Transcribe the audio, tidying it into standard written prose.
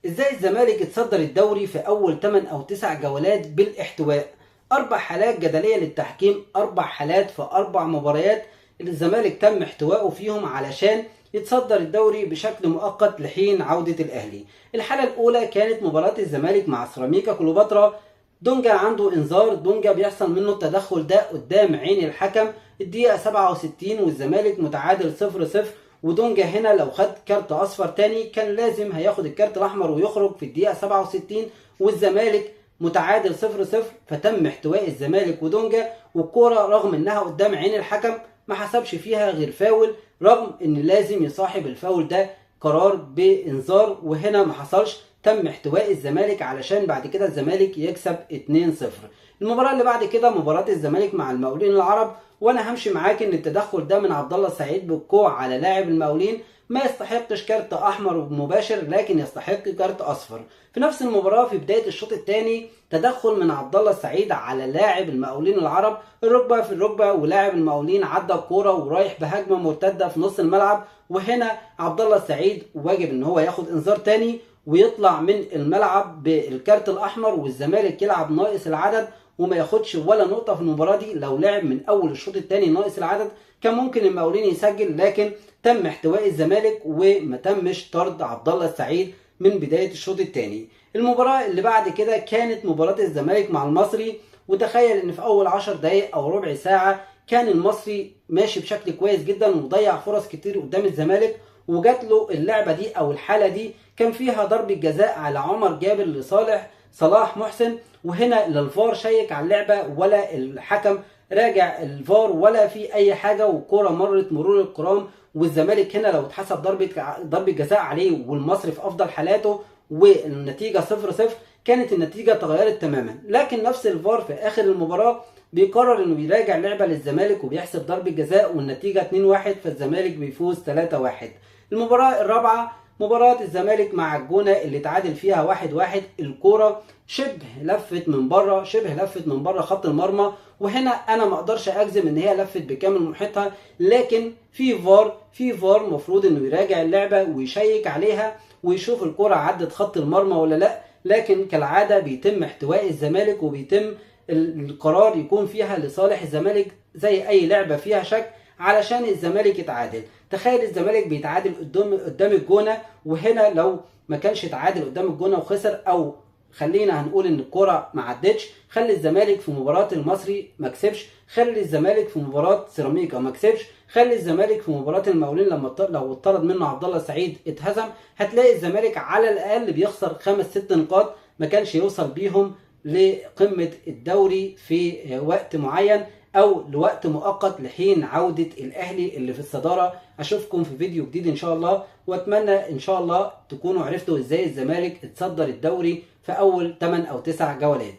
ازاي الزمالك اتصدر الدوري في اول 8 او 9 جولات بالاحتواء؟ 4 حالات جدلية للتحكيم، 4 حالات في 4 مباريات الزمالك تم احتوائه فيهم علشان يتصدر الدوري بشكل مؤقت لحين عودة الاهلي. الحالة الاولى كانت مباراة الزمالك مع سيراميكا كليوباترا، دونجا عنده انذار، دونجا بيحصل منه التدخل ده قدام عين الحكم الدقيقة 67 والزمالك متعادل 0-0، ودونجا هنا لو خد كارت اصفر تاني كان لازم هياخد الكارت الاحمر ويخرج في الدقيقة 67 والزمالك متعادل 0-0، فتم احتواء الزمالك ودونجا، والكورة رغم انها قدام عين الحكم ما حسبش فيها غير فاول، رغم ان لازم يصاحب الفاول ده قرار بانذار، وهنا ما حصلش، تم احتواء الزمالك علشان بعد كده الزمالك يكسب 2-0. المباراة اللي بعد كده مباراة الزمالك مع المقاولين العرب، وانا همشي معاك ان التدخل ده من عبد الله السعيد بالكوع على لاعب المقاولين ما يستحقش كارت احمر مباشر، لكن يستحق كارت اصفر. في نفس المباراة في بداية الشوط الثاني تدخل من عبد الله السعيد على لاعب المقاولين العرب، الركبة في الركبة، ولاعب المقاولين عدى الكورة ورايح بهجمة مرتدة في نص الملعب، وهنا عبد الله السعيد واجب ان هو ياخد انذار ثاني ويطلع من الملعب بالكارت الاحمر، والزمالك يلعب ناقص العدد وما ياخدش ولا نقطة في المباراة دي. لو لعب من اول الشوط الثاني ناقص العدد كان ممكن المقاولين يسجل، لكن تم احتواء الزمالك وما تمش طرد عبد الله السعيد من بداية الشوط الثاني. المباراة اللي بعد كده كانت مباراة الزمالك مع المصري، وتخيل ان في اول 10 دقائق او ربع ساعة كان المصري ماشي بشكل كويس جدا وضيع فرص كتير قدام الزمالك، وجات له اللعبة دي او الحالة دي كان فيها ضربة جزاء على عمر جابر لصالح صلاح محسن، وهنا لا الفار شيك على اللعبة ولا الحكم راجع الفار ولا في اي حاجة، والكوره مرت مرور الكرام، والزمالك هنا لو اتحسب ضربة جزاء عليه والمصري في افضل حالاته والنتيجة 0-0 كانت النتيجة تغيرت تماما. لكن نفس الفار في اخر المباراة بيقرر انه بيراجع لعبة للزمالك وبيحسب ضربة جزاء والنتيجة 2-1، فالزمالك بيفوز 3-1. المباراة الرابعة مباراة الزمالك مع الجونة اللي تعادل فيها 1-1، الكورة شبه لفت من بره خط المرمى، وهنا انا ما اقدرش اجزم ان هي لفت بكامل محيطها، لكن في فار مفروض انه يراجع اللعبة ويشيك عليها ويشوف الكورة عدت خط المرمى ولا لا، لكن كالعادة بيتم احتواء الزمالك وبيتم القرار يكون فيها لصالح الزمالك زي اي لعبة فيها شك علشان الزمالك يتعادل. تخيل الزمالك بيتعادل قدام الجونة، وهنا لو ما كانش اتعادل قدام الجونة وخسر، او خلينا هنقول ان الكرة ما عدتش، خلي الزمالك في مباراة المصري ما كسبش، خلي الزمالك في مباراة سيراميكا ما كسبش، خلي الزمالك في مباراة المقاولين لما لو اتطرد منه عبد الله سعيد اتهزم، هتلاقي الزمالك على الاقل بيخسر 5-6 نقاط ما كانش يوصل بيهم لقمة الدوري في وقت معين او لوقت مؤقت لحين عودة الاهلي اللي في الصدارة. اشوفكم في فيديو جديد ان شاء الله، واتمنى ان شاء الله تكونوا عرفتوا ازاي الزمالك اتصدر الدوري في اول 8 او 9 جولات.